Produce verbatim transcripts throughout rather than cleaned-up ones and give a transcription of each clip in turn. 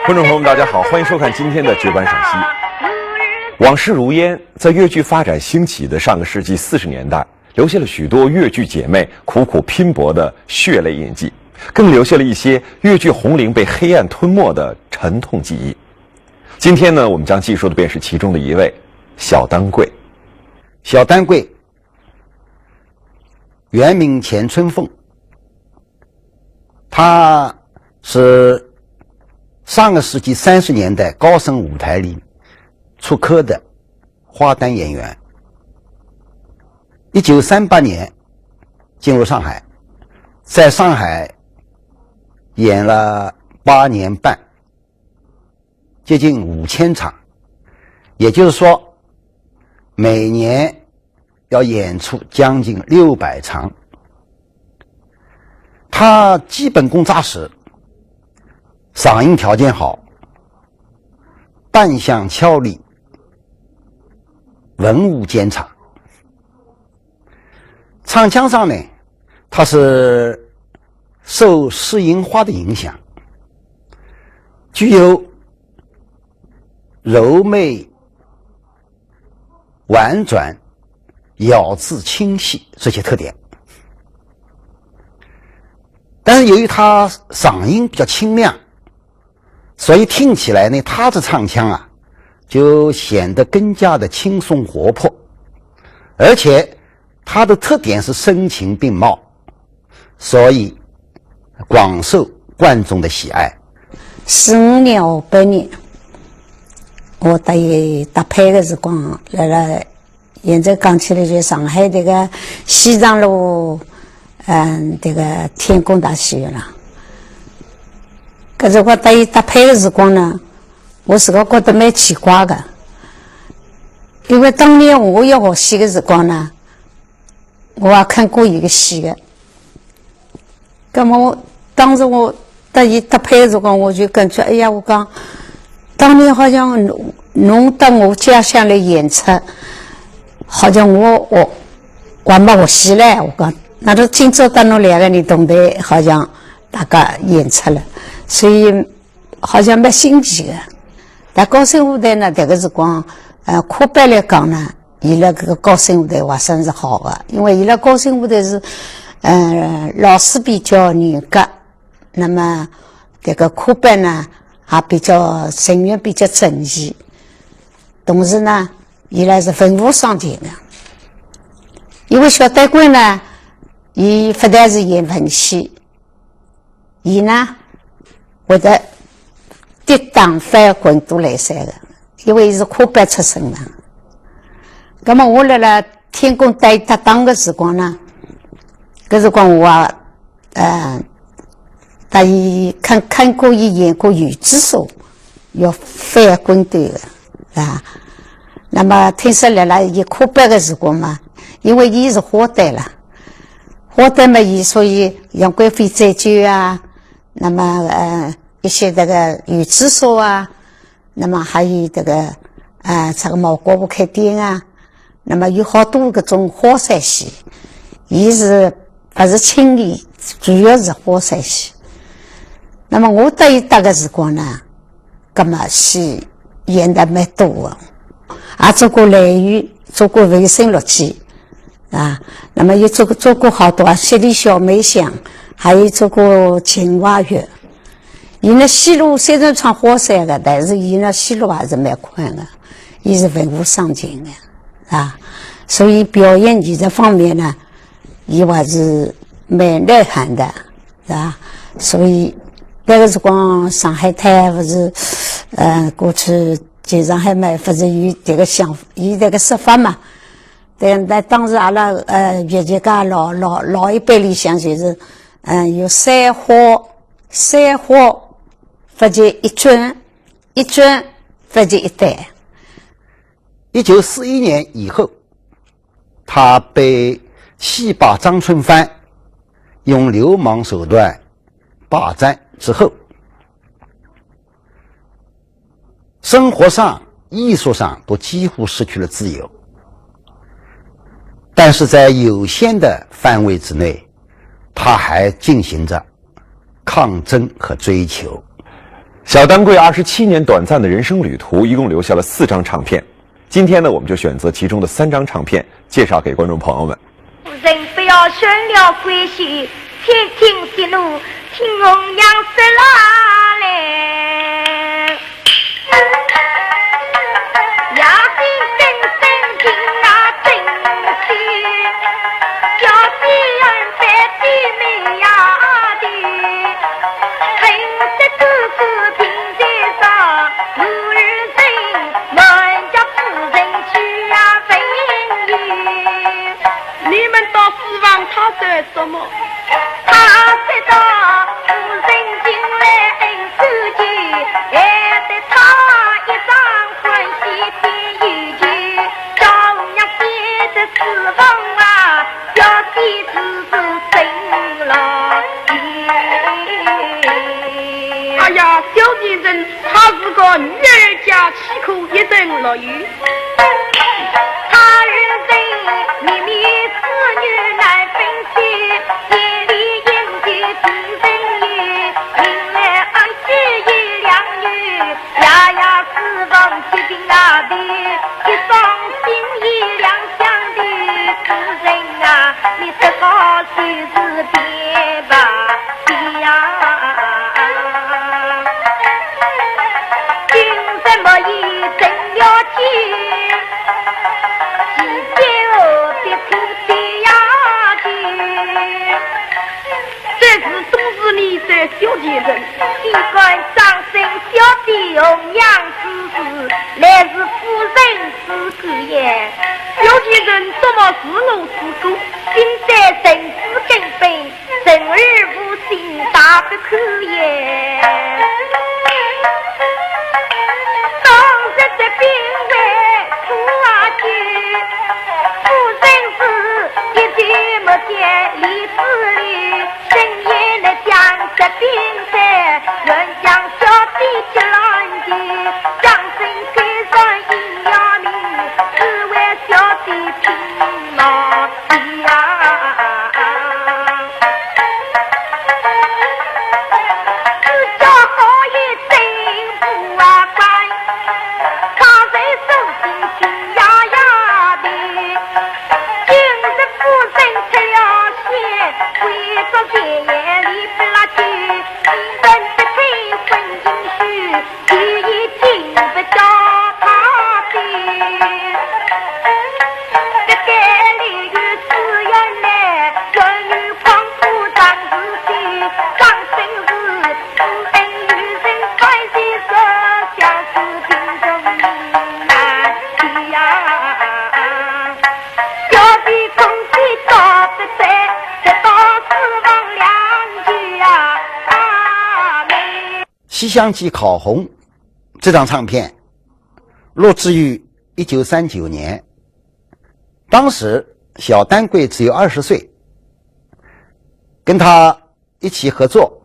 观众朋友们，大家好，欢迎收看今天的《绝版赏析》。往事如烟，在越剧发展兴起的上个世纪四十年代，留下了许多越剧姐妹苦苦拼搏的血泪印记，更留下了一些越剧红伶被黑暗吞没的沉痛记忆。今天呢，我们将记述的便是其中的一位，小丹桂。小丹桂，原名钱春凤，她是上个世纪三十年代高升舞台里出科的花旦演员。一九三八年进入上海，在上海演了八年半，接近五千场，也就是说，每年要演出将近六百场。她基本功扎实，嗓音条件好，扮相俏丽，文武兼长。唱腔上呢，她是受试银花的影响，具有柔媚、婉转、咬字清晰这些特点。但是由于她嗓音比较清亮，所以听起来呢，她的唱腔啊，就显得更加的轻松活泼，而且她的特点是声情并茂，所以广受观众的喜爱。四五年下半年，我搭伊搭配个辰光，辣辣现在讲起来就上海迭个西藏路，嗯，迭个天宫大戏院了。搿辰光搭伊搭配个辰光呢，我自家觉得蛮奇怪个，因为当年我要学戏个辰光呢，我也看过伊个戏个。 葛么我当时我搭伊搭配个辰光，我就感觉，哎呀，我讲，当年好像侬侬到我家乡来演出，好像我我我还没学戏嘞，我讲，那就今朝搭侬两个人同台，好像大家演出了，所以好像蛮新奇个。但高升舞台呢，迭个辰光，呃，科班来讲呢，伊拉搿个高升舞台还算是好个，因为伊拉高升舞台是，呃，老师比较严格，那么迭个科班呢，也比较成员比较整齐，同时呢，伊拉是文武双全个。因为小丹桂呢，伊勿但是演文戏，伊呢，会得跌打翻滚都来三个，因为伊是科班出身个。葛么我辣辣天宫搭伊搭档个辰光呢，搿辰光我也，呃，搭伊看看过伊演过《油纸store》，要翻滚斗个，啊。那么听说辣辣伊科班个辰光嘛，因为伊是花旦了，花旦嘛，伊所以《杨贵妃醉酒》啊，那么，呃，一些迭个《油纸store》啊，那么还有迭个，呃，这个《毛国富开店》啊，那么有好多搿种花山戏，伊是勿是轻演，主要是花山戏。那么我搭伊搭个辰光呢，葛么戏演得蛮多个，也做过《兰园》，做过《浮生六记》，啊，那么又做过做过好多啊，《十里小妹香》，还有做过《秦淮月》。伊呢，戏路虽然唱花山个，但是伊呢，戏路还是蛮宽个，伊是文武双全个，啊，所以表演艺术方面呢，伊还是蛮内涵的，是吧？所以那个辰光上海滩勿是，呃，过去经常还蛮勿是有迭个想，有迭个说法嘛。但但当时阿拉，呃，越剧界老老老一辈里向就是，嗯，有三花，三花勿及一尊，一尊勿及一旦。一九四一年以后，她被戏霸张春帆用流氓手段霸占之后，生活上、艺术上都几乎失去了自由。但是在有限的范围之内，她还进行着抗争和追求。小丹桂二十七年短暂的人生旅途，一共留下了四张唱片。今天呢，我们就选择其中的三张唱片，介绍给观众朋友们。人不要生了归西，天天喜怒，听红娘说啦嘞。 你们到书房他说什么？他说道：“夫人近来恩厚，还得他一张欢喜天有情，叫红娘写的书房啊，小姐只是生了气。”哎呀，小姐人，她是个女儿家，岂可一生落雨？ 他日日，秘密子女难分析，夜里饮酒情深意，引来恩妻一两女，夜夜思房七情啊的，一伤心一两想的，夫人啊，你只好随时别吧。 呀，今日莫以真了情，喜酒的苦的呀情。这事都是你这小贱人。岂敢张生小姐红娘之事，乃是夫人之过也。小贱人，怎么是我之过？心在人之根本， 人而无信，大不可言。当日的兵围苦啊酒，夫人是一句没见理之理，深夜来将这兵围，乱将小姐急乱的，将身给人引要命，只为小姐听嘛。 呀，自家好一声不啊管，他在手心心呀呀的。今日夫人出了现，为着前言理不拉去，你们不配婚姻许， 第一听不到他的，这个理由自然来，源于狂夫张无忌，张生是知恩于人，反是说小子病重难医呀。小弟空气多不在，这倒是忘两句啊，啊，没。 《西厢记》考红这张唱片，录制于一九三九年。当时小丹桂只有二十岁，跟他一起合作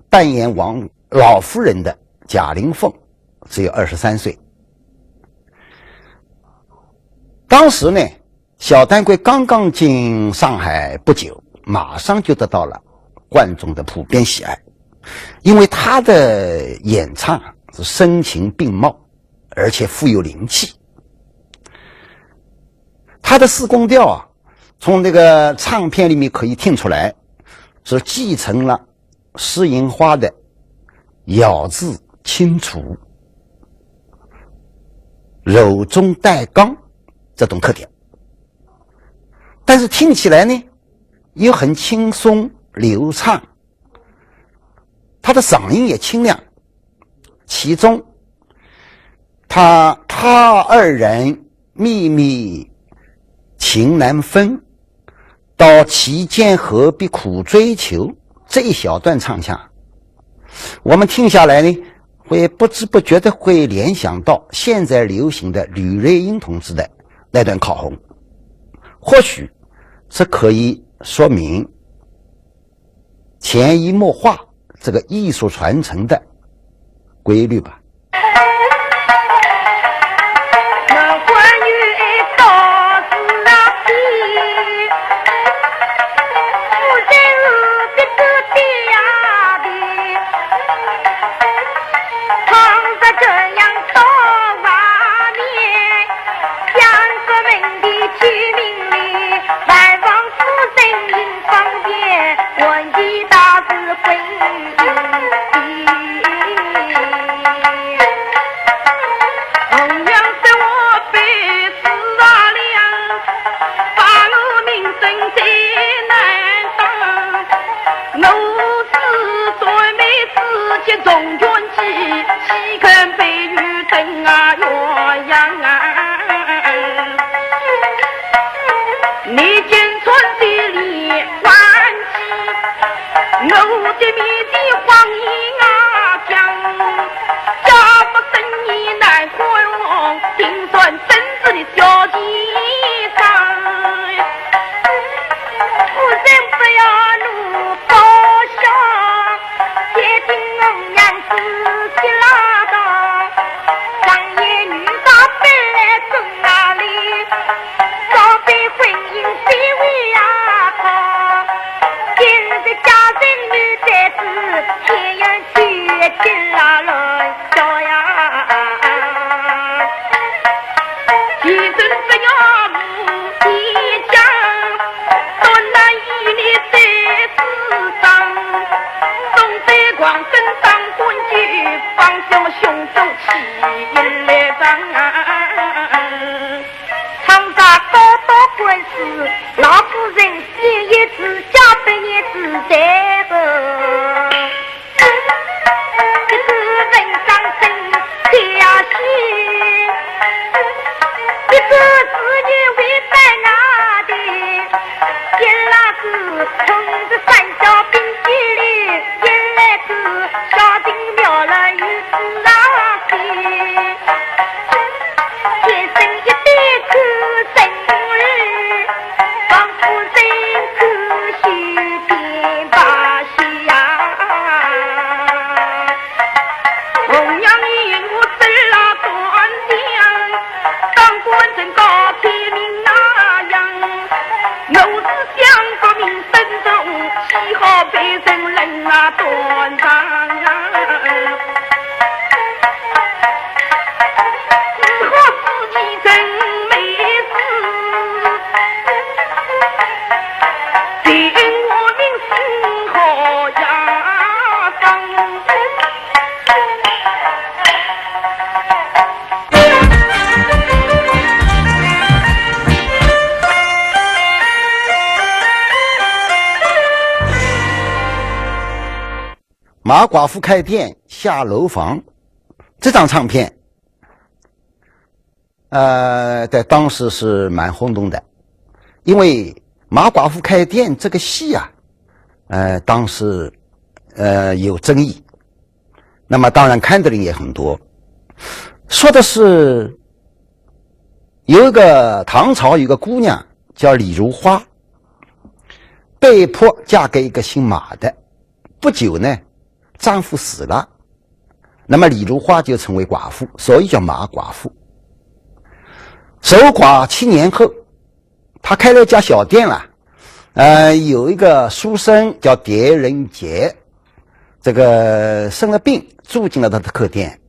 扮演王老夫人的贾玲凤只有二十三岁。当时呢， 小丹桂刚刚进上海不久，马上就得到了观众的普遍喜爱，因为她的演唱是声情并茂，而且富有灵气。她的四宫调啊，从那个唱片里面可以听出来，是继承了 诗吟花的咬字清楚、柔中带刚这种特点，但是听起来呢，又很轻松流畅，她的嗓音也清亮。其中，她她二人秘密情难分， 到其间何必苦追求，这一小段唱腔，我们听下来呢，会不知不觉的会联想到现在流行的吕瑞英同志的那段考红，或许这可以说明潜移默化这个艺术传承的规律吧。当官就放什么胸中气也来放啊！唱着高高官司，老夫人写一字，加百年之罪过。一个文章真写呀写，一个字眼为本啊的。 一拉子同是三角并肩的，一来子小丁苗了一子啊西。天生一对口生儿，王夫人口秀变把戏呀。 红娘你我生了断娘，当官真高天命那样，我是想不明真宗，岂好被人冷啊断肠啊。只好自己真没事，对我命心好呀。 马寡妇开店下楼房，这张唱片，呃，在当时是蛮轰动的，因为马寡妇开店这个戏啊，呃，当时，呃，有争议，那么当然看的人也很多。说的是有一个唐朝有个姑娘叫李如花，被迫嫁给一个姓马的，不久呢，丈夫死了，那么李如花就成为寡妇，所以叫马寡妇。守寡七年后，她开了一家小店了，呃，有一个书生叫狄仁杰，这个生了病，住进了她的客店。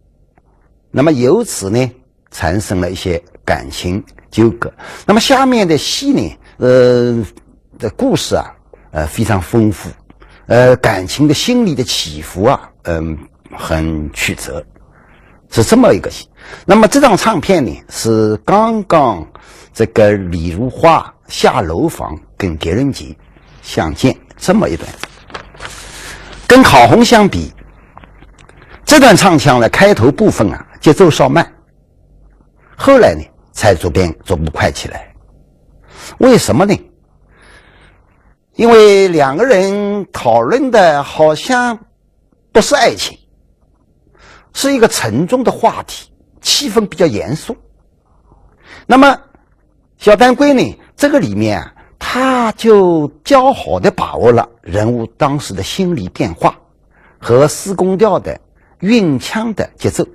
那么由此呢，产生了一些感情纠葛。那么下面的戏呢，呃，的故事啊，呃，非常丰富，呃，感情的心理的起伏啊，嗯，很曲折，是这么一个戏。那么这张唱片呢，是刚刚这个李如花下楼房跟狄仁杰相见这么一段。跟《烤红》相比，这段唱腔的开头部分啊，节奏稍慢，后来呢，才逐渐逐步快起来。为什么呢？因为两个人讨论的好像不是爱情，是一个沉重的话题，气氛比较严肃。那么，小丹桂呢，这个里面啊，他就较好的把握了人物当时的心理变化和四宫调的韵腔的节奏。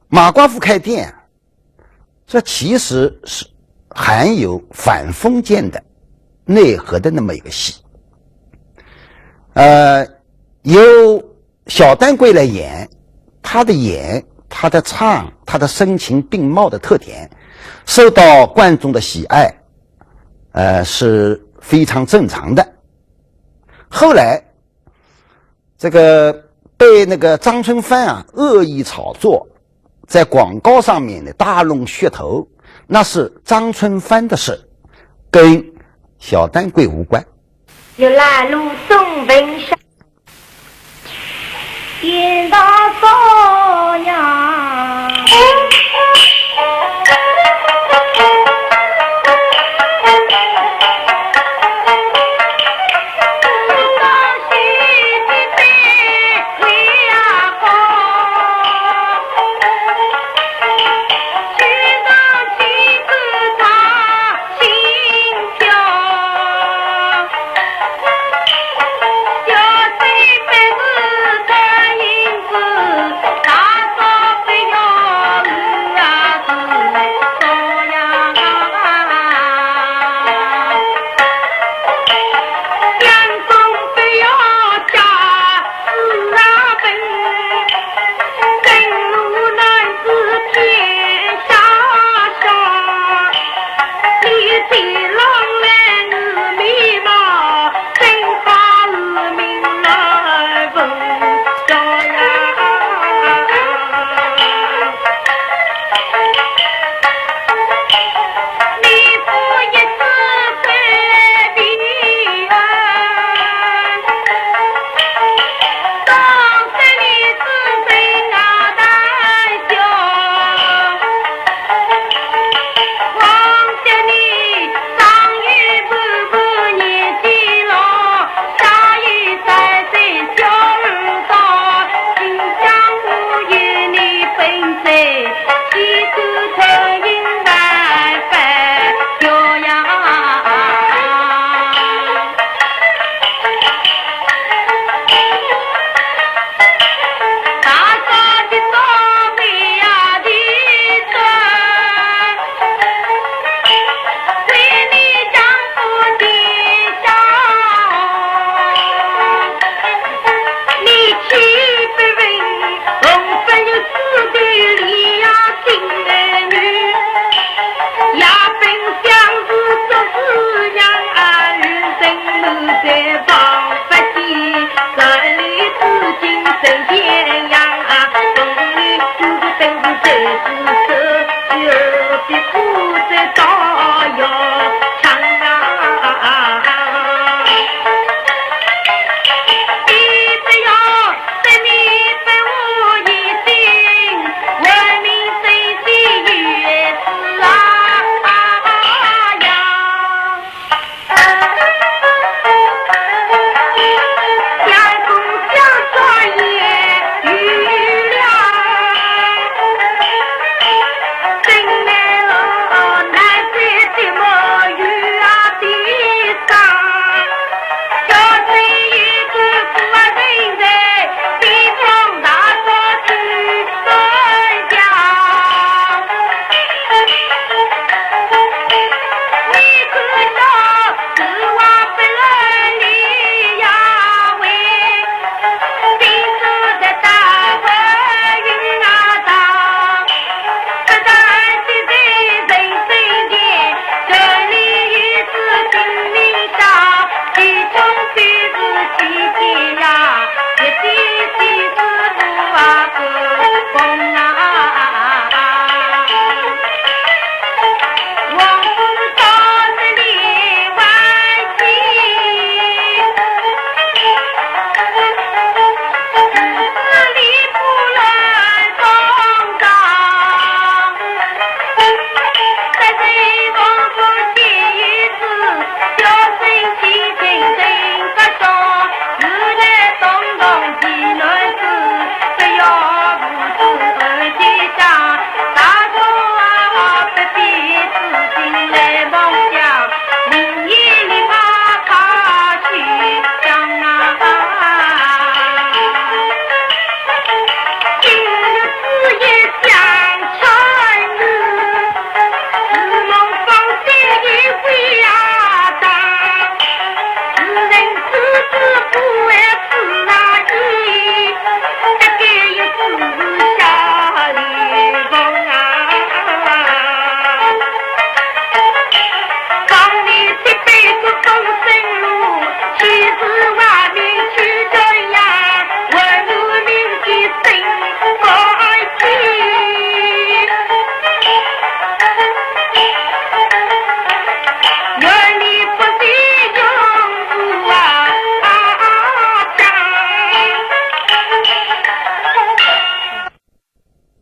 马寡妇开店啊，这其实是含有反封建的内核的那么一个戏。呃，由小丹桂来演，她的演、她的唱、她的声情并茂的特点，受到观众的喜爱，呃，是非常正常的。后来，这个被那个张春帆啊恶意炒作，在广告上面呢大弄噱头，那是张春帆的事，跟小丹桂无关。有啦，鲁肃文山。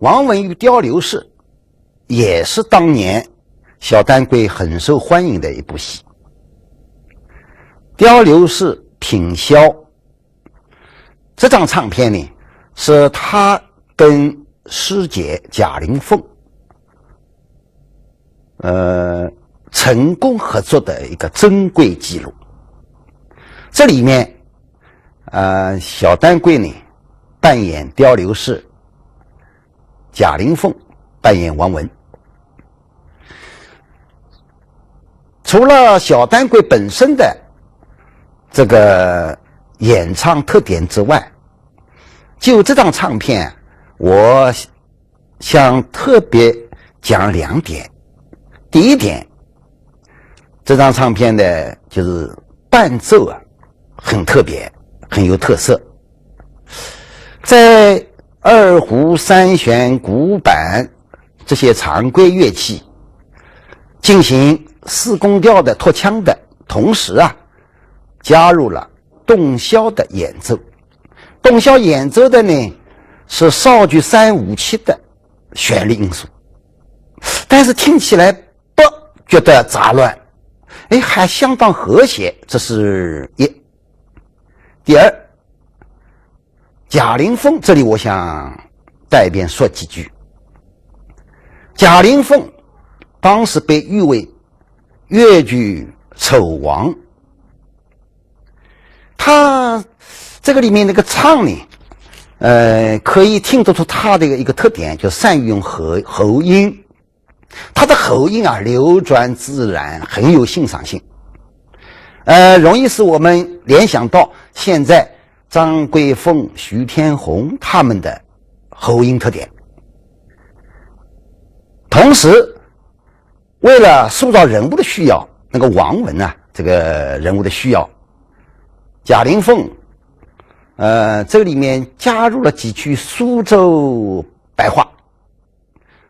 王文与刁刘氏也是当年小丹桂很受欢迎的一部戏。刁刘氏品箫，这张唱片呢，是他跟师姐贾玲凤，呃，成功合作的一个珍贵记录。这里面，呃，小丹桂呢，扮演刁刘氏，贾玲凤扮演王文。除了小丹桂本身的这个演唱特点之外，就这张唱片，我想特别讲两点。第一点，这张唱片的就是伴奏啊，很特别，很有特色。在二胡、三弦、古板这些常规乐器进行四宫调的拖腔的同时啊，加入了洞箫的演奏。洞箫演奏的呢，是绍兴三五七的旋律因素，但是听起来不觉得杂乱，哎，还相当和谐，这是一。第二，贾玲凤这里我想带便说几句。贾玲凤当时被誉为越剧丑王，她这个里面那个唱呢，呃，可以听得出她的一个特点，就善于用喉，喉音。她的喉音啊，流转自然，很有欣赏性。呃，容易使我们联想到现在张桂凤、徐天红他们的喉音特点。同时，为了塑造人物的需要，那个王文啊，这个人物的需要，贾玲凤，呃，这个里面加入了几句苏州白话，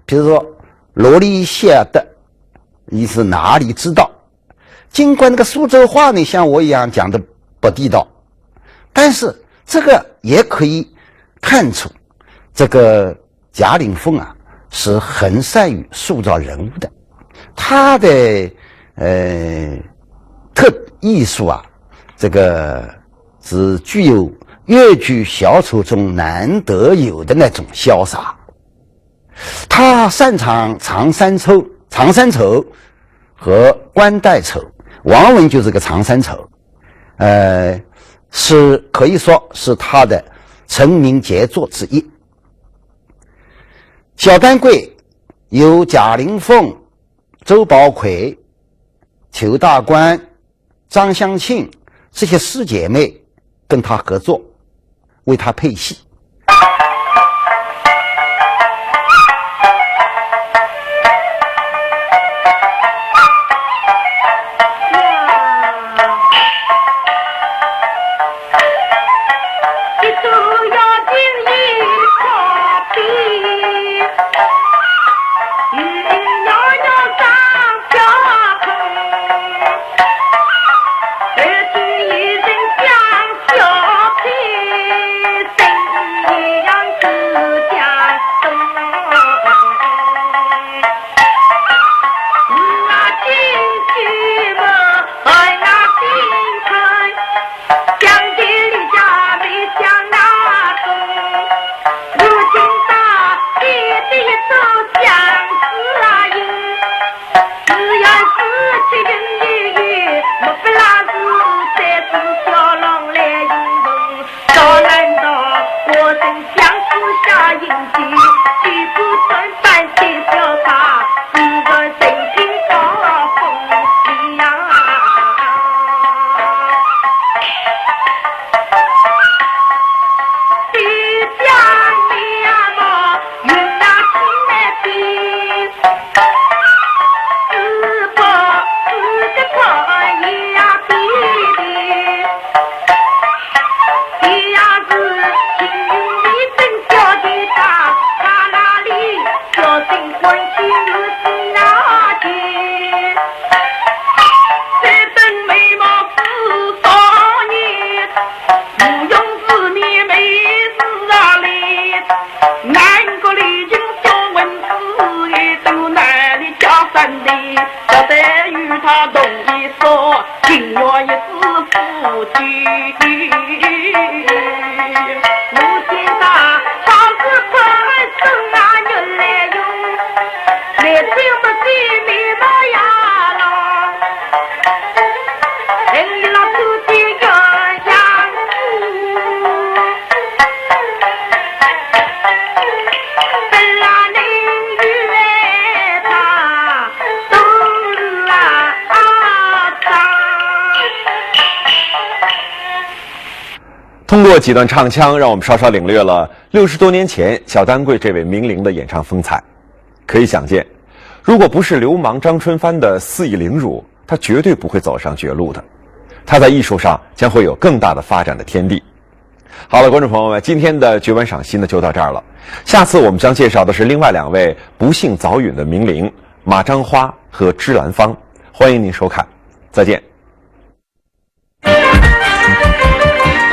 比如说“哪里晓得”，意思哪里知道。尽管那个苏州话呢，像我一样讲的不地道，但是这个也可以看出，这个贾玲凤啊，是很善于塑造人物的。她的，呃，特，艺术啊，这个是具有越剧小丑中难得有的那种潇洒。她擅长长衫丑，长衫丑和官带丑，王文就是个长衫丑，呃，是可以说是她的成名杰作之一。小丹桂由贾玲凤、周宝奎、裘大官、张香庆这些师姐妹跟她合作，为她配戏。再与他同一所，情愿一世夫妻。我现在当时快生啊，越来越，来听不见你那样了。哎，老祖的鸳鸯。 通过几段唱腔，让我们稍稍领略了六十多年前小丹桂这位名伶的演唱风采。可以想见，如果不是流氓张春帆的肆意凌辱，他绝对不会走上绝路的。他在艺术上将会有更大的发展的天地。好了，观众朋友们，今天的绝版赏析呢就到这儿了。下次我们将介绍的是另外两位不幸早陨的名伶马章花和芝兰芳，欢迎您收看，再见。